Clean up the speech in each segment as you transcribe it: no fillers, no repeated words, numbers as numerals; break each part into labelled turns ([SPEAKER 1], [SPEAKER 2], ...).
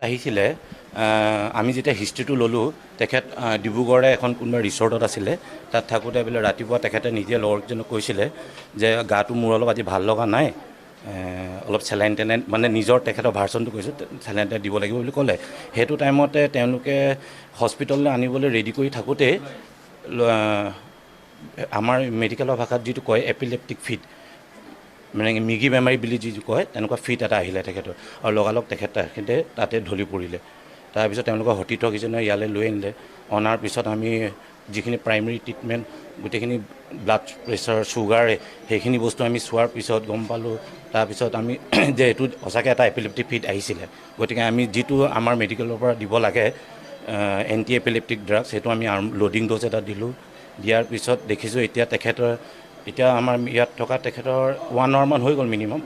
[SPEAKER 1] আহিছিলে। আমি যেতিয়া হিষ্ট্ৰীটো ল'লোঁ, তেখেত ডিব্ৰুগড়ৰে এখন কোনোবা ৰিচৰ্টত আছিলে। তাত থাকোঁতে বোলে ৰাতিপুৱা তেখেতে নিজে লগৰকেইজনক কৈছিলে যে গাটো মোৰ অলপ আজি ভাল লগা নাই, অলপ চেলাইন টেলাইন, মানে নিজৰ তেখেতৰ ভাৰ্চনটো কৈছোঁ, চেলাইন টেলাইন দিব লাগিব বুলি ক'লে। সেইটো টাইমতে তেওঁলোকে হস্পিটেললৈ আনিবলৈ ৰেডি কৰি থাকোঁতেই আমাৰ মেডিকেলৰ ভাষাত যিটো কয় এপিলেপ্টিক ফিট, মানে মৃগী বেমাৰী বুলি যিটো কয়, তেনেকুৱা ফিট এটা আহিলে তেখেতৰ আৰু লগালগ তেখেতে তাতে ঢলি পৰিলে। তাৰপিছত তেওঁলোকৰ সতীৰ্থকেইজনে ইয়ালৈ লৈ আনিলে। অনাৰ পিছত আমি যিখিনি প্ৰাইমেৰী ট্ৰিটমেণ্ট, গোটেইখিনি ব্লাড প্ৰেছাৰ, চুগাৰ, সেইখিনি বস্তু আমি চোৱাৰ পিছত গম পালোঁ তাৰপিছত আমি যে এইটো সঁচাকৈ এটা এপিলেপ্টিক ফিট আহিছিলে। গতিকে আমি যিটো আমাৰ মেডিকেলৰ পৰা দিব লাগে এণ্টি এপিলেপ্টিক ড্ৰাগছ, সেইটো আমি লোডিং ড'জ এটা দিলোঁ। দিয়াৰ পিছত দেখিছোঁ এতিয়া তেখেতৰ, এতিয়া আমাৰ ইয়াত থকা তেখেতৰ 1 আৱাৰমান হৈ গ'ল মিনিমাম।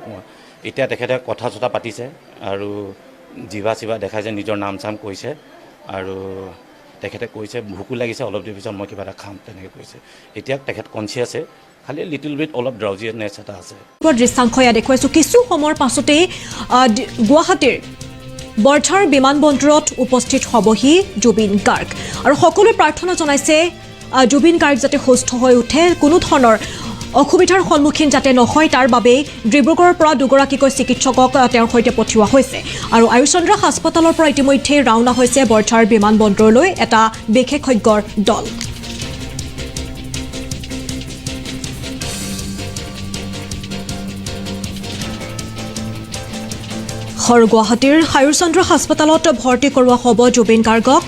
[SPEAKER 1] এতিয়া তেখেতে কথা চথা পাতিছে আৰু জিভা চিভা দেখাইছে, নিজৰ নাম চাম কৈছে আৰু তেখেতে কৈছে ভোকো লাগিছে, অলপ দেৰি পিছত মই কিবা এটা খাম তেনেকৈ কৈছে। এতিয়া তেখেত কনচিয়াছে, খালি লিটিল বিট অলপ ড্ৰাউজিনেছ এটা আছে।
[SPEAKER 2] দৃশ্যাংশ এয়া দেখুৱাইছোঁ। কিছু সময়ৰ পাছতেই গুৱাহাটীৰ বৰঝাৰ বিমানবন্দৰত উপস্থিত হ'বহি জুবিন গাৰ্গ আৰু সকলোৱে প্ৰাৰ্থনা জনাইছে জুবিন গাৰ্গ যাতে সুস্থ হৈ উঠে, কোনো ধৰণৰ অসুবিধাৰ সন্মুখীন যাতে নহয় তাৰ বাবেই ডিব্ৰুগড়ৰ পৰা দুগৰাকীকৈ চিকিৎসকক তেওঁৰ সৈতে পঠিওৱা হৈছে। আৰু আয়ুচন্দ্ৰ হাস্পতালৰ পৰা ইতিমধ্যে ৰাওনা হৈছে বৰঝাৰ বিমানবন্দৰলৈ এটা বিশেষজ্ঞৰ দল। গুৱাহাটীৰ আয়ুচন্দ্ৰ হাস্পতালত ভৰ্তি কৰোৱা হ'ব জুবিন গাৰ্গক।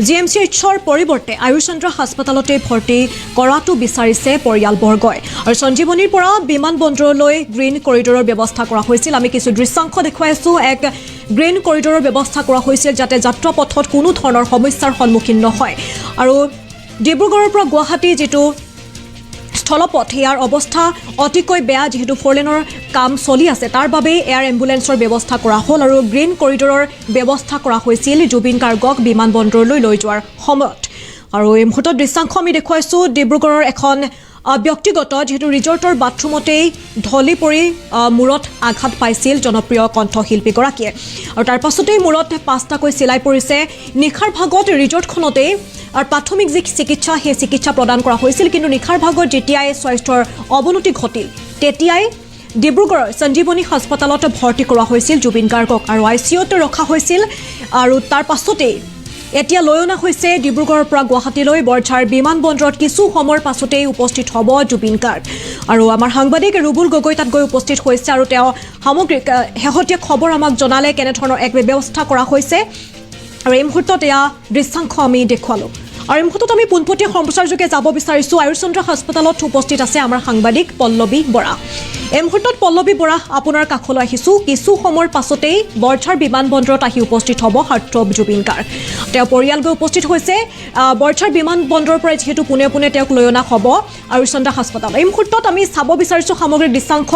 [SPEAKER 2] জি এম চি এইচৰ পৰিৱৰ্তে আয়ুচন্দ্ৰ হাস্পতালতে ভৰ্তি কৰাটো বিচাৰিছে পৰিয়ালবৰ্গই। আৰু সঞ্জীৱনীৰ পৰা বিমানবন্দৰলৈ গ্ৰীণ কৰিডৰৰ ব্যৱস্থা কৰা হৈছিল। আমি কিছু দৃশ্যাংশ দেখুৱাই আছোঁ। এক গ্ৰীণ কৰিডৰৰ ব্যৱস্থা কৰা হৈছিল যাতে যাত্ৰা পথত কোনো ধৰণৰ সমস্যাৰ সন্মুখীন নহয়। আৰু ডিব্ৰুগড়ৰ পৰা গুৱাহাটী যিটো স্থলপথ, ইয়াৰ অৱস্থা অতিকৈ বেয়া, যিহেতু ফ'ৰ লেনৰ কাম চলি আছে, তাৰ বাবেই এয়াৰ এম্বুলেন্সৰ ব্যৱস্থা কৰা হ'ল আৰু গ্ৰীণ কৰিডৰৰ ব্যৱস্থা কৰা হৈছিল জুবিন গাৰ্গক বিমানবন্দৰলৈ লৈ যোৱাৰ সময়ত। আৰু এই মুহূৰ্তত দৃশ্যাংশ আমি দেখুৱাইছোঁ ডিব্ৰুগড়ৰ এখন ব্যক্তিগত যিহেতু ৰিজৰ্টৰ বাথৰুমতেই ঢলি পৰি মূৰত আঘাত পাইছিল জনপ্ৰিয় কণ্ঠশিল্পীগৰাকীয়ে আৰু তাৰ পাছতেই মূৰত 5টাকৈ চিলাই পৰিছে। নিশাৰ ভাগত ৰিজৰ্টখনতেই আৰু প্ৰাথমিক যি চিকিৎসা, সেই চিকিৎসা প্ৰদান কৰা হৈছিল, কিন্তু নিশাৰ ভাগত যেতিয়াই স্বাস্থ্যৰ অৱনতি ঘটিল তেতিয়াই ডিব্ৰুগড়ৰ সঞ্জীৱনী হাস্পতালত ভৰ্তি কৰোৱা হৈছিল জুবিন গাৰ্গক আৰু I C ইউত ৰখা হৈছিল। আৰু তাৰ পাছতেই এতিয়া লৈ অনা হৈছে ডিব্ৰুগড়ৰ পৰা গুৱাহাটীলৈ। বৰঝাৰ বিমানবন্দৰত কিছু সময়ৰ পাছতেই উপস্থিত হ'ব জুবিন গাৰ্গ। আৰু আমাৰ সাংবাদিক ৰুবুল গগৈ তাত গৈ উপস্থিত হৈছে আৰু তেওঁ সামগ্ৰিক শেহতীয়া খবৰ আমাক জনালে কেনেধৰণৰ এক ব্যৱস্থা কৰা হৈছে। আৰু এই মুহূৰ্তত এয়া দৃশ্যাংশ আমি দেখুৱালোঁ। আৰু এই মুহূৰ্তত আমি পোনপটীয়া সম্প্ৰচাৰযোগে যাব বিচাৰিছোঁ। আয়ুচন্দ্ৰ হাস্পতালত উপস্থিত আছে আমাৰ সাংবাদিক পল্লৱী বৰা। এই মুহূৰ্তত পল্লৱী বৰা, আপোনাৰ কাষলৈ আহিছোঁ। কিছু সময়ৰ পাছতেই বৰঝাৰ বিমানবন্দৰত আহি উপস্থিত হ'ব হাৰ্টথ্ৰব জুবিন গাৰ্গ। তেওঁ পৰিয়াল গৈ উপস্থিত হৈছে। বৰঝাৰ বিমানবন্দৰৰ পৰা যিহেতু পোনে পোনে তেওঁক লৈ অনা হ'ব আয়ুচন্দ্ৰ হাস্পতাল। এই মুহূৰ্তত আমি চাব বিচাৰিছোঁ সামগ্ৰিক দৃশ্যাংশ।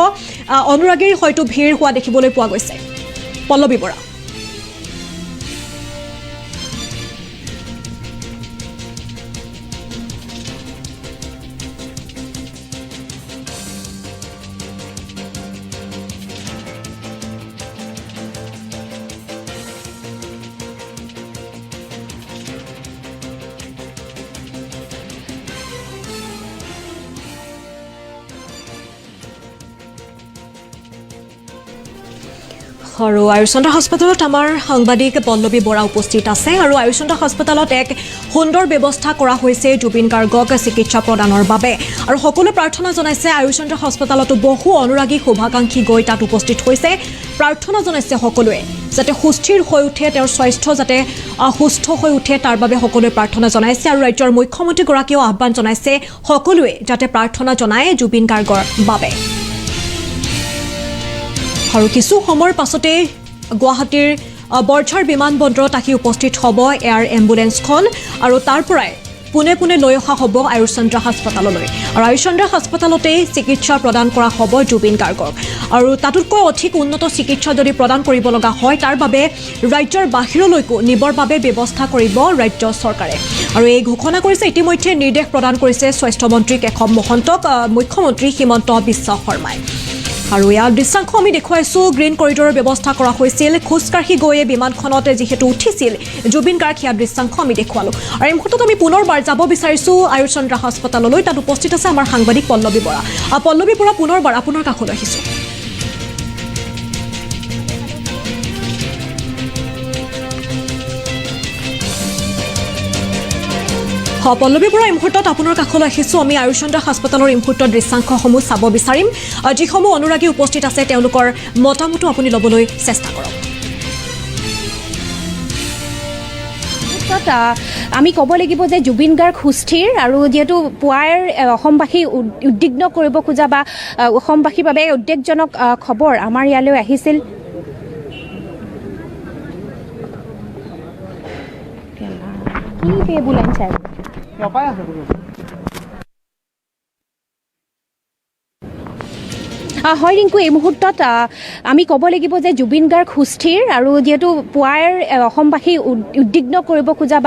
[SPEAKER 2] অনুৰাগীৰ হয়তো ভিৰ হোৱা দেখিবলৈ পোৱা গৈছে। পল্লৱী বৰা। আৰু আয়ুচন্দ্ৰ হাস্পতালত আমাৰ সাংবাদিক পল্লৱী বৰা উপস্থিত আছে। আৰু আয়ুচন্দ্ৰ হাস্পতালত এক সুন্দৰ ব্যৱস্থা কৰা হৈছে জুবিন গাৰ্গক চিকিৎসা প্ৰদানৰ বাবে। আৰু সকলোৱে প্ৰাৰ্থনা জনাইছে। আয়ুচন্দ্ৰ হাস্পতালতো বহু অনুৰাগী শুভাকাংক্ষী গৈ তাত উপস্থিত হৈছে। প্ৰাৰ্থনা জনাইছে সকলোৱে যাতে সুস্থিৰ হৈ উঠে, তেওঁৰ স্বাস্থ্য যাতে সুস্থ হৈ উঠে তাৰ বাবে সকলোৱে প্ৰাৰ্থনা জনাইছে। আৰু ৰাজ্যৰ মুখ্যমন্ত্ৰীগৰাকীয়েও আহ্বান জনাইছে সকলোৱে যাতে প্ৰাৰ্থনা জনায় জুবিন গাৰ্গৰ বাবে। আৰু কিছু সময়ৰ পাছতেই গুৱাহাটীৰ বৰঝাৰ বিমানবন্দৰত আহি উপস্থিত হ'ব এয়াৰ এম্বুলেন্সখন আৰু তাৰ পৰাই পোনে পোনে লৈ অহা হ'ব আয়ুচন্দ্ৰ হাস্পতাললৈ। আৰু আয়ুচন্দ্ৰ হাস্পতালতেই চিকিৎসা প্ৰদান কৰা হ'ব জুবিন গাৰ্গক। আৰু তাতোতকৈ অধিক উন্নত চিকিৎসা যদি প্ৰদান কৰিব লগা হয় তাৰ বাবে ৰাজ্যৰ বাহিৰলৈকো নিবৰ বাবে ব্যৱস্থা কৰিব ৰাজ্য চৰকাৰে। আৰু এই ঘোষণা কৰিছে, ইতিমধ্যে নিৰ্দেশ প্ৰদান কৰিছে স্বাস্থ্যমন্ত্ৰী কেশৱ মহন্তক মুখ্যমন্ত্ৰী হিমন্ত বিশ্ব শৰ্মাই। আৰু ইয়াৰ দৃশ্যাংশ আমি দেখুৱাইছোঁ। গ্ৰীণ কৰিডৰৰ ব্যৱস্থা কৰা হৈছিল, খোজকাঢ়ি গৈয়ে বিমানখনত যিহেতু উঠিছিল জুবিন গাৰ্গ, ইয়াৰ দৃশ্যাংশ আমি দেখুৱালোঁ। আৰু এই মুহূৰ্তত আমি পুনৰবাৰ যাব বিচাৰিছোঁ আয়ুচন্দ্ৰ হাস্পতাললৈ, তাত উপস্থিত আছে আমাৰ সাংবাদিক পল্লৱী বৰা। পল্লৱী বৰা, পুনৰবাৰ আপোনাৰ কাষলৈ আহিছোঁ। পল্লৱী বৰা, এই মুহূৰ্তত আপোনাৰ কাষলৈ আহিছোঁ। আমি আয়ুচন্দ্ৰ হাস্পতালৰ এই মুহূৰ্তত দৃশ্যাংশসমূহ চাব বিচাৰিম। যিসমূহ অনুৰাগী উপস্থিত আছে তেওঁলোকৰ মতামতো আপুনি ল'বলৈ চেষ্টা কৰক।
[SPEAKER 3] আমি ক'ব লাগিব যে জুবিন গাৰ্গ সুস্থিৰ আৰু যিহেতু পুৱাৰ অসমবাসী উদ্বিগ্ন কৰিব খোজা বা অসমবাসীৰ বাবে উদ্বেগজনক খবৰ আমাৰ ইয়ালৈ আহিছিল। হয় ৰিংকু, এই মুহূৰ্তত আমি ক'ব লাগিব যে জুবিন গাৰ্গ সুস্থিৰ আৰু যিহেতু পুৱাৰ অসমবাসী উদ্বিগ্ন কৰিব খোজা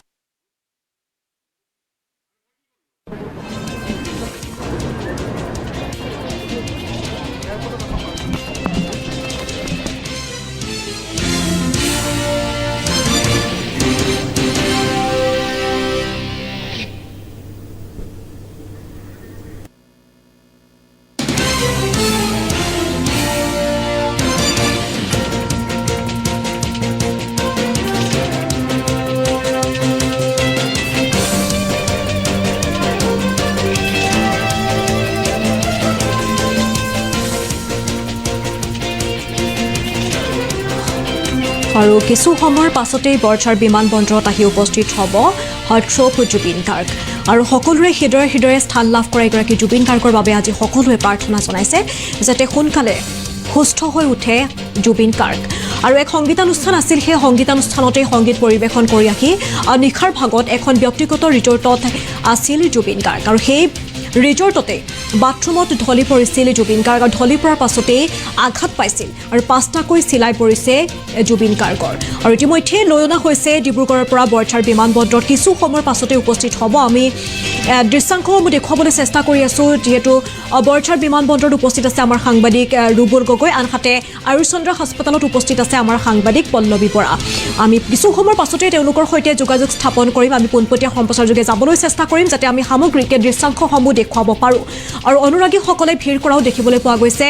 [SPEAKER 2] আৰু কিছু সময়ৰ পাছতেই বৰঝাৰ বিমানবন্দৰত আহি উপস্থিত হ'ব হাৰ্টথ্ৰব জুবিন গাৰ্গ। আৰু সকলোৰে হৃদয়ে হৃদয়ে স্থান লাভ কৰা এগৰাকী জুবিন গাৰ্গৰ বাবে আজি সকলোৱে প্ৰাৰ্থনা জনাইছে যাতে সোনকালে সুস্থ হৈ উঠে জুবিন গাৰ্গ। আৰু এক সংগীতানুষ্ঠান আছিল, সেই সংগীতানুষ্ঠানতেই সংগীত পৰিৱেশন কৰি আহি নিশাৰ ভাগত এখন ব্যক্তিগত ৰিজৰ্টত আছিল জুবিন গাৰ্গ। আৰু সেই ৰিজৰ্টতে বাথৰুমত ঢলি পৰিছিল জুবিন গাৰ্গ। আৰু ঢলি পৰাৰ পাছতেই আঘাত পাইছিল আৰু 5টাকৈ চিলাই পৰিছে জুবিন গাৰ্গৰ। আৰু ইতিমধ্যে লৈ অনা হৈছে ডিব্ৰুগড়ৰ পৰা বৰঝাৰ বিমানবন্দৰত, কিছু সময়ৰ পাছতে উপস্থিত হ'ব। আমি দৃশ্যাংশসমূহ দেখুৱাবলৈ চেষ্টা কৰি আছোঁ, যিহেতু বৰঝাৰ বিমানবন্দৰত উপস্থিত আছে আমাৰ সাংবাদিক ৰুবুল গগৈ, আনহাতে আয়ুচন্দ্ৰ হাস্পতালত উপস্থিত আছে আমাৰ সাংবাদিক পল্লৱী বৰা। আমি কিছু সময়ৰ পাছতে তেওঁলোকৰ সৈতে যোগাযোগ স্থাপন কৰিম। আমি পোনপটীয়া সম্প্ৰচাৰযোগে যাবলৈ চেষ্টা কৰিম যাতে আমি সামগ্ৰিক দৃশ্যাংশসমূহ দেখুৱাব পাৰোঁ। আৰু অনুৰাগীসকলে ভিৰ কৰাও দেখিবলৈ পোৱা গৈছে।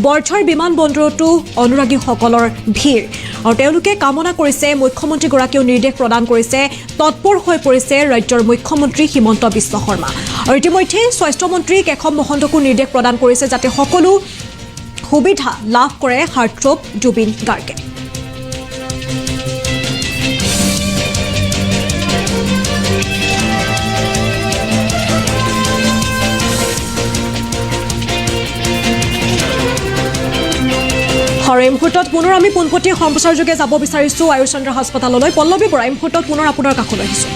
[SPEAKER 2] বৰঝাৰ বিমানবন্দৰতো অনুৰাগীসকলৰ ভিৰ আৰু তেওঁলোকে কামনা কৰিছে, মুখ্যমন্ত্ৰীগৰাকীয়েও নিৰ্দেশ প্ৰদান কৰিছে, তৎপৰ হৈ পৰিছে ৰাজ্যৰ মুখ্যমন্ত্ৰী হিমন্ত বিশ্ব শৰ্মা। আৰু ইতিমধ্যে স্বাস্থ্যমন্ত্ৰী কেশৱ মহন্তকো নিৰ্দেশ প্ৰদান কৰিছে যাতে সকলো সুবিধা লাভ কৰে হাৰ্টথ্ৰব জুবিন গাৰ্গে। আৰু এই মুহূৰ্তত পুনৰ আমি পোনপটীয়া সম্প্ৰচাৰযোগে যাব বিচাৰিছোঁ আয়ুচন্দ্ৰ হাস্পতাললৈ। পল্লৱী বৰা, এই মুহূৰ্তত পুনৰ আপোনাৰ কাষলৈ আহিছোঁ।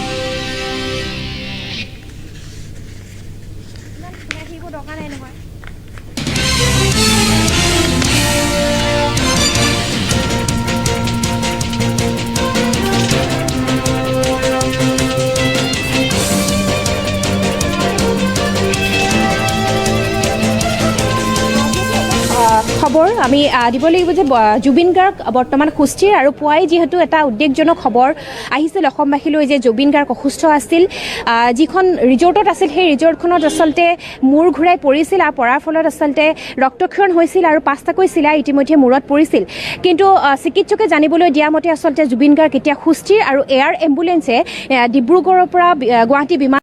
[SPEAKER 3] খবৰ আমি দিব লাগিব যে জুবিন গাৰ্গ বৰ্তমান সুস্থিৰ আৰু পুৱাই যিহেতু এটা উদ্বেগজনক খবৰ আহিছিল অসমবাসীলৈ যে জুবিন গাৰ্গ অসুস্থ আছিল, যিখন ৰিজৰ্টত আছিল সেই ৰিজৰ্টখনত আচলতে মূৰ ঘূৰাই পৰিছিল আৰু পৰাৰ ফলত আচলতে ৰক্তক্ষৰণ হৈছিল আৰু 5টাকৈ চিলাই ইতিমধ্যে মূৰত পৰিছিল। কিন্তু চিকিৎসকে জানিবলৈ দিয়া মতে আচলতে জুবিন গাৰ্গ এতিয়া সুস্থিৰ আৰু এয়াৰ এম্বুলেঞ্চে ডিব্ৰুগড়ৰ পৰা গুৱাহাটী বিমান